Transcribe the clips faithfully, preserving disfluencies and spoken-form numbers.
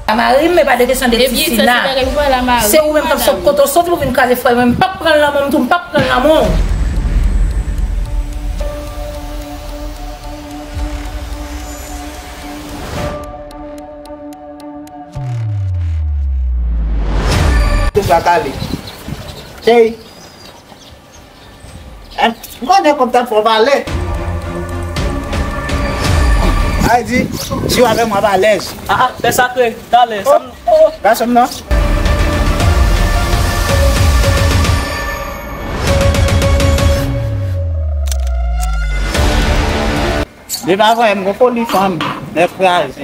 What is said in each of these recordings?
Mari m, men pa de kesyon de ti Sina. Se ou menm k ap sot kote w soti pou vin kraze frè mwen. M p ap pran l nan men w, m tou, m p ap pran l nan men w. Tout sa kale. Cheri. M konnen kòm t ap fè w pale. Ay di, si w avè m w ap alèz. Ah, ah, pè sakre, talè. Sa m, oh, gason m nan. Li pa voye m gon foli fanm, nèg kraze.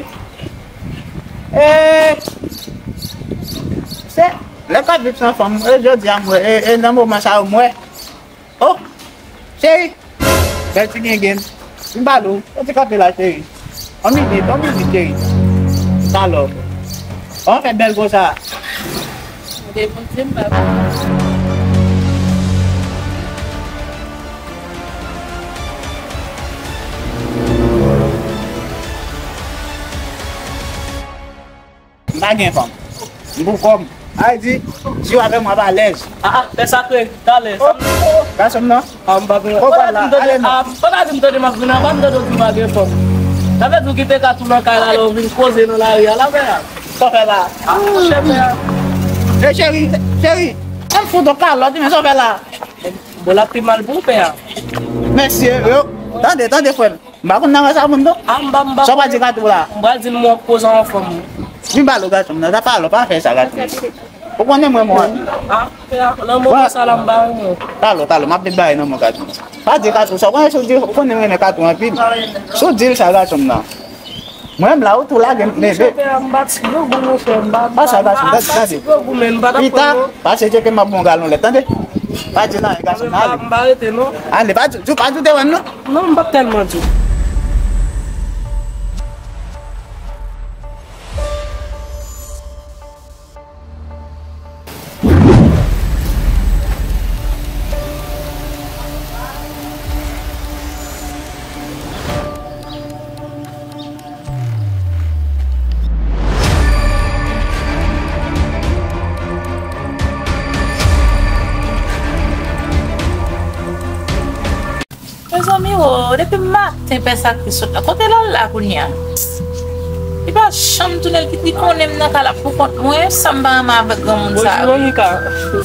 E, se, lè k ap viv san fanm, e jodi a m wè, e, e nan moman sa yo m wè. Oh, cheri, bèl ti gengen. M pale w, yon ti kanpe la, cheri. On minit, on minit, cheri. Talò. Kòman fè bèl konsa? Depoze m pa. M pa gen fanm. M pou kò m. Ay di, si w avè m w ap alèz. Ah, ah, pè sakre, talè. Sa m, oh, gason m nan. Ah, m pa vle. Ou pa la, ale non. Ah, ou pa di m tande m ap vin anba, m tande w di m pa gen fanm. Sa vle di w kite Katou nan kay la, lè w vin koze nan lari a, la, pè a. Sa w fè la? Ah, monchè, pè a. E cheri, cheri, an fout yon kalòt, men sa w fè la? Bon, l ap pi mal pou w, pè a. Mesye, yo, tande, tande, frè m. M pa konn nan rès a moun, non. Ah, m pa, m pa. Sa w pral di Katou la? M pral di l m wè w koze yon fanm. Vin pale w, gason m nan. Sa pa alò, pa fè sa, gason m. Ou konnen mwen, mwen. Ah, pè a, nan moman sa la, m pa renmen w. Talò, talò, m ap vin bay nan mwen, gason m. Pa di Katou sa, ou konnen si w di, ou konnen m renmen Katou anpil. Si w di l sa, gason m nan. Mwen menm la, ou tou lage m, men, men. Pè a, m pa ti grangou, monchè, m pa, m pa, m pa ti grangou, men m pa t ap pran non. Pita, pase tcheke m ap bon galon lèt, tande? Pa di nan, gason m nan, ale. M pa rete, non. Ale, pa di, pa di w te wè m, non. Non, m p ap tèlman di w. Mezanmi o, depi maten pè sa ki sot la. Kote l al la kounye a? Li pa janm tounen, li, li konnen m nan kay la pou kont mwen, sa m pa renmen avèk granmoun sa yo. Bonjou, Monica.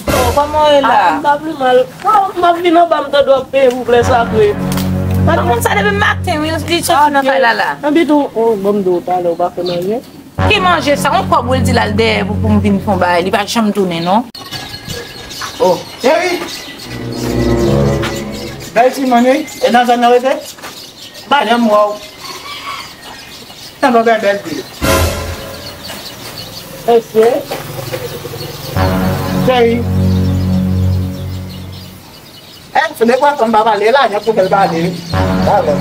Oh, kòman w ye la? Ah, m pa pi mal. Oh, m ap vin anba, m tande w ap peye pou flè sakre. Granmoun sa depi maten, wi, li soti nan kay la la. Anpi tou, oh, ban m di w talè, ou pa fè m anyen. Ki manje sa? On kòb wi l di l al dèyè pou, pou m vin fè on bagay. Li pa janm tounen, non. Oh, cheri! Bèl timoun, wi. E nan zòn nan rete? M pa janm wè w. Tankou bèl bèl fi. Mesye. Cheri. Eh, se de fwa fanm pa pale, lajan pou fè l pale, wi. Talè.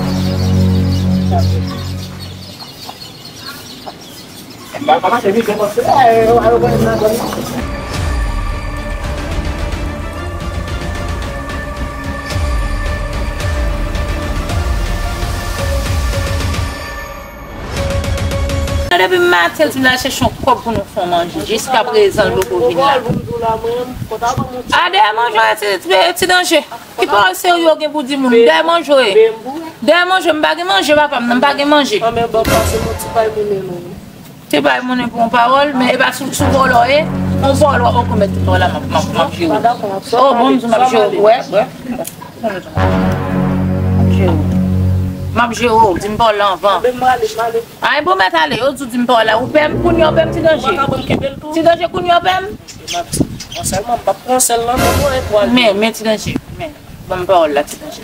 M pa kòmanse vite paske, eh, yo, yo konnen m nan zòn nan. Depi maten, l di m l al chèche yon kòb pou nou fè yon manje. Jiskaprezan, l poko vin la. A, dèyè manje w ye, ti, ti, ti danje. Ki pawòl serye w gen pou di moun? Dèyè manje w ye. Dèyè manje, m pa gen manje, papa m nan, m pa gen manje. Ti bay mounen pou yon pawòl, men e pa sou, sou vòlò w ye. Yon vòlò, w ap rekonèt tout vòlò, m ap, m ap, m ap jere w. Oh, bon, m di w m ap jere w. Wè, wè. M ap jere w. M ap jere w, di m pawòl la anvan. Ay, bon, mèt ale, yo di w di m pawòl la. Ou pè m, kounye a w pè m, ti danje. Ti danje, kounye a w pè m. Mwen sèlman, m p ap pran sèl nan men mwen, e pou al. Men, men, ti danje, men. Ban m pawòl la, ti danje.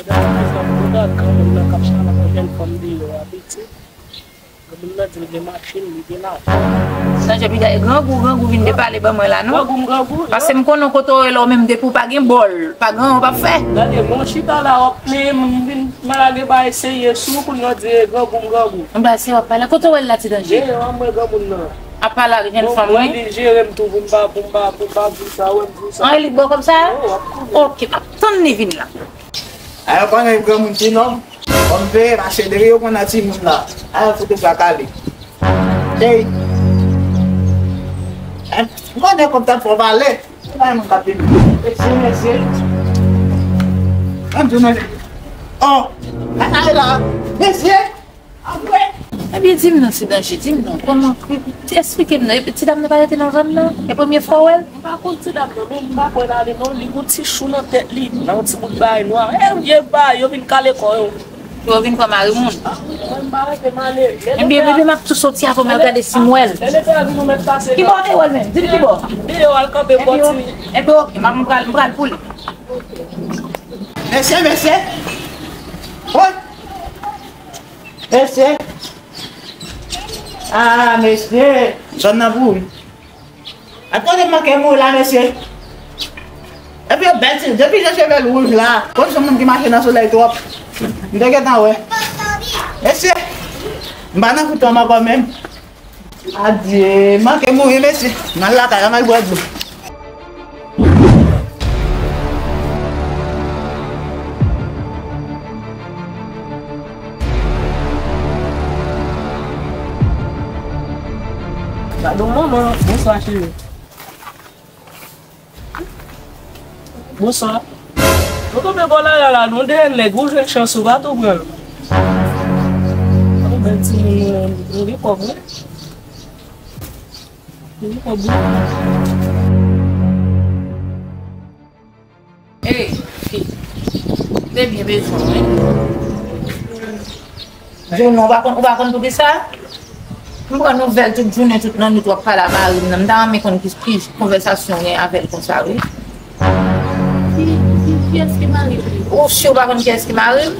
Pandan granmoun nan k ap chale ak yon jèn fanm deyò a, piti. Granmoun nan di l gen machin, li gen lajan. Ti danje, pita e grangou, grangou vin depale ban mwen la, non? Grangou m grangou, wi. Paske m konnen w kote w ye la, ou menm depi w pa gen bòl, pa gen anyen w p ap fè. Gade, mwen chita la, w ap plenyen m, m vin malage bay serye sou, kounye a w di e grangou m grangou. M pa se w ap pale, kote w wè l la, ti danje? Ye, w ap mwen granmoun nan. Ap pale ak jèn fanm, wi. Bon, li jere m tou pou m pa, pou m pa, pou m pa di w sa, wè m di w sa. An, li k ba w kòb sa? Wi, w ap konnen. Oke, m ap tann li vin la. A, yo konnen granmoun ti nonm. Bon, m veye pase deri yo konn nan timoun la. A, yo fout ou bra kale. Cheri. M konnen kòm ta fò pale. Se pa yon moun k ap vin. Mesye, mesye. Ann tounen. Oh, kaka e la. Mesye. Apre. Ebyen, di m non, se danje, di m non. Kòman? Esplike m non. Epi ti dam nan pa rete nan zòn nan? E premye fwa w wè l? M pa konn ti dam nan, men m pa kwè l ale non. Li gon ti chou nan tèt li, nan yon ti bout bagay nwa. E vye bagay, yo vin kale kò yo. Yo vin pran mari moun. Mwen m pa rete m ale. Ebyen, bebe, m ap tou soti avan m al gade si m wè l. Ki bò w te wè l menm? Di m ki bò. Deyò al kanpe bò ti. Ebyen, oke, m ap, m pral, m pral pou li. Mesye, mesye. Woy. Mesye. Ah, mesye. Zòn nan pou wi. Ap kote m manke mouri la, mesye. Epi yo bèl ti, depi jan cheve l wouj la, konn se moun ki mache nan solèy twòp. M te gentan wè. Mesye, m pa nan kout fanm ankò menm. Adye, manke mouri, mesye. M al lakay la, m al bwè dlo. Gade yon manman. Bonswa, cheri. Bonswa. Nou tonbe bò lari a la, nou dèyè nèg, ou jwenn chans ou, pa tou pran l. Ou bèl timoun, ou gen kòb, wi. Ou gen kòb, wi. Ey, fi. M te byen bezwen w, wi. Jounè, ou pa konn, ou pa konn poukisa? M pran nouvèl tout jounen, tout lannwit w ap pale a mari m nan. M ta renmen konn ki, ki konvèsasyon w gen avè l konsa, wi. Ki, ki, kiyès ki mari m? Ou si w pa konn kiyès ki mari m?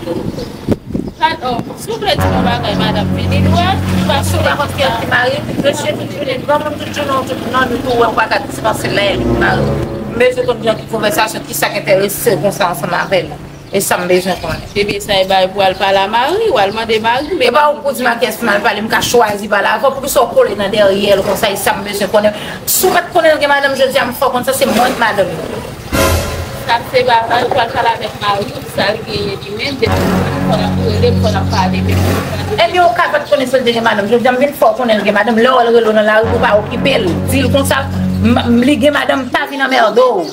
Gad, oh, souple, di m yon bagay, madanm, vini lwen, m pa si w pa konn kiyès ki mari m. Mesye, tout jounen, granmoun, tout jounen, tout lannwit ou wè, ou pa ka dispanse lè l ki mari m. M bezwen konn jan ki konvèsasyon, kisa k enterese w konsa ansanm avè l. E sa m bezwen konnen. Ebyen, sa e bagay pou al pale a mari w, al mande mari w, men e pa ou pou di m a kiyès pou m al pale, m ka chwazi pale avè w, poukisa w kole nan dèyè l konsa, e sa m bezwen konnen. Si w pa t konnen l gen madanm jodi a, m fè w konn sa, se mwen k madanm li. Sa se bagay pou al pale avèk mari w, sa l genyen li menm, depi fò n ap rele, fò n ap pale, men. Ebyen, ou ka pa t konnen si l te gen madanm jodi a, m vin fè w konnen l gen madanm, lè w wè l rele w nan lari pou w pa okipe l, di l konsa, m, m, li gen madanm, pa vin anmède w.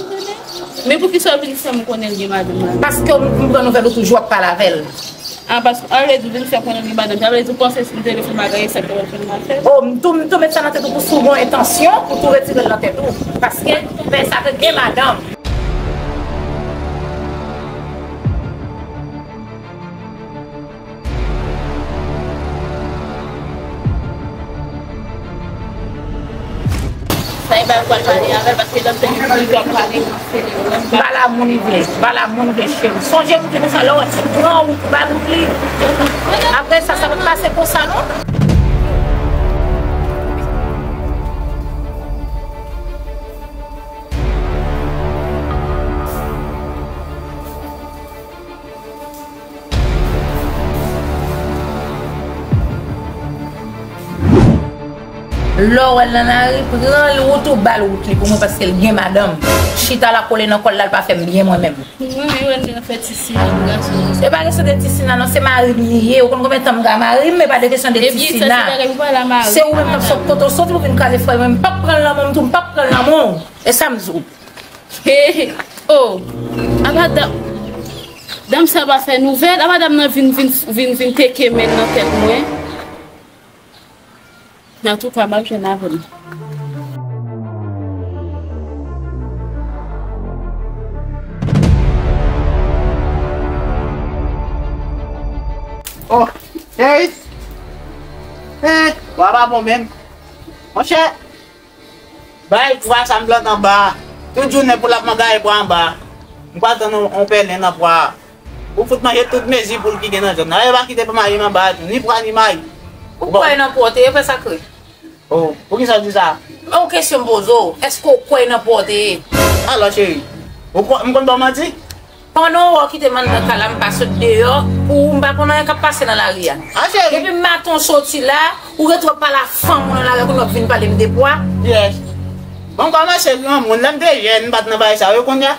Men poukisa w vin fè m konnen l gen madanm la? Paske m, m pran nouvèl ou toujou ap pale avè l. Ah, paske, an vle di, w vin fè konnen l gen madanm. Sa vle di, w panse si m te rete m pa gen sa k t ap fè m mal fè? Oh, m tou, m tou met sa nan tèt ou pou si w gon entansyon, pou tou retire l nan tèt ou. Paske, fè sa ke gen madanm. Sa e bay pral pale avè l, paske lòt se li k ap pale nan seri yo. Ba la moun vle, ba la moun vle cheri. Sonje m di konsa, lè w wè ti gran ou ba nou li. Apre sa, sa pa t pase konsa non. Lè w wè l nan lari, pran l wout ou ba l wout li pou mwen, paske l gen madanm. Chita la kole nan kò l la, l pa fè m byen mwen menm. Mwen menm wè l nan fè ti sina pou gason. E pa kesyon de ti sina non, se mari m li ye. Ou konn konbyen tan m ka mari m, e pa de kesyon de ti sina. Se ou menm k ap sot kote w soti pou vin kraze frè mwen. M p ap pran l nan men w, m tou, m p ap pran l nan men w. E sa m di w. He, he, oh, apa dam, dam sa pa fè nouvèl, apa dam nan vin, vin, vin, vin teke men nan tèt mwen. Antouka, m ap jwenn avè l. Oh, hey, hey, wa pa bon menm. Monchè, bay pwa sa m plante anba a. Tout jounen pou l ap mangaye pwa anba a. M pral tann yon, yon pèlen nan pwa a. Ou fout manje tout mezi poul ki gen nan zòn nan. Yo pa kite pou mayi m anba a tou. Ni pwa, ni mayi. Ou kwè nan pwa w te ye, frè sakre? Oh, poukisa w di sa? Yon kesyon m poze w. Èske w kwè nan pwa w te ye? Alò, cheri, ou kwè m konn ba w manti? Pandan w wè w kite m anndan kay la, m pa sot deyò, pou ou, m pa konn anyen k ap pase nan lari a. Ah, cheri. Depi maten w soti la, ou rete w ap pale a fanm ou nan lari a, kounye w ap vin pale m de pwa. Yes. Bon, kòmanse granmoun, lè m te jèn, m pa t nan bagay sa yo, kounye a.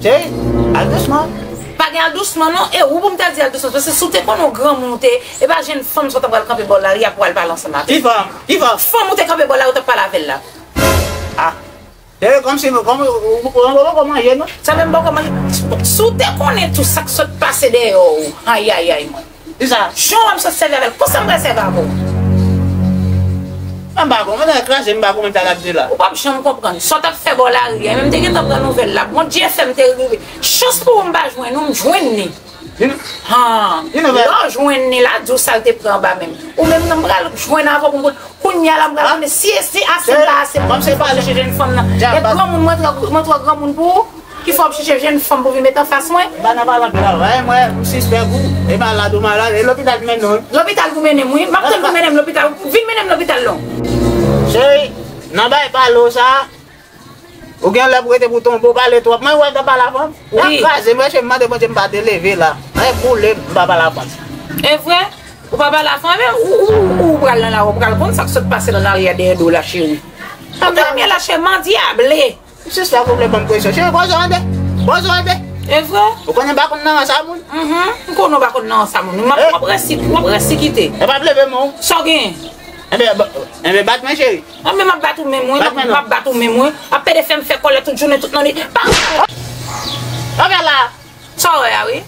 Cheri, al dousman. Pa gen al dousman, non, e ou pou m ta di al dousman, paske si w te konnen w granmoun ou te ye, e pa jèn fanm sa w ta pral kanpe bò lari a pou w al pale ansanm avè l. Ki fanm? Ki fanm? Fanm ou te kanpe bò lari a, ou t ap pale avè l la. Ah. Cheri, kòmsi, kòm, ou, ou, ou, ou poko manje, non? Sa menm poko manje. Si w te konnen tou sa k sot pase dèyè w. Ayayay, mwen. Kisa? Jan w ap sot sèvi avè l, konsa m pral sèvi avè w. Mwen pa konprann, mwen kraze, m pa konprann sa l ap di la. Ou p ap janm konprann. Sa w t ap fè bò lari a, menm te gentan pran nouvèl la. Bondye fè m te rive. Chans pou ou m pa jwenn ou, m jwenn li. Han, lè w jwenn li la, di w sa l te pran anba men m. Ou menm nan m pral jwenn avè w pou m konn. Kounye a la, m pral konnen si e si ase m pa ase pou m chèche jèn fanm nan. E granmoun, mwen twò, mwen twò granmoun pou ou? Ki fè w ap chèche jèn fanm pou vin met anfas mwen? M pa nan pale anpil avè w. Mwen, m sispèk ou. E malad ou malad. E lopital pou mennen w. Lopital pou mennen m, wi. M ap tann pou mennen m lopital. Vin mennen m lopital non. Cheri, nan bay pale w sa, ou gen lè pou rete pou tonbe, w pale twòp. Mwen wè w t ap pale a fanm. W ap kraze m, wè cheri, m mande Bondye m pa te leve la. Mwen boule, m pa pale a fanm. E vre? Ou pa pale a fanm, men ou, ou, ou, ou pral nan lari, ou pral konn sa k sot pase nan lari a dèyè do w la, cheri. Ou te renmen la, cheri, mandyable. Sispèk ou vle ban m presyon. Cheri, poze w anpè. Poze w anpè. E vre? Ou konnen m pa konn nan rans a moun. Mhm. M konnen w pa konn nan rans a moun. M ap, w ap resi, w ap resi kite. E p ap leve men w. Sa w genyen? Enben, ba, enben, bat mwen, cheri. Anben, m ap bat ou menm, wi. M ap, m ap bat ou menm, wi. W ap pede fè m fè kòlèt tout jounen, tout lannwit. Pa. Anben la. Sa w wè a, wi.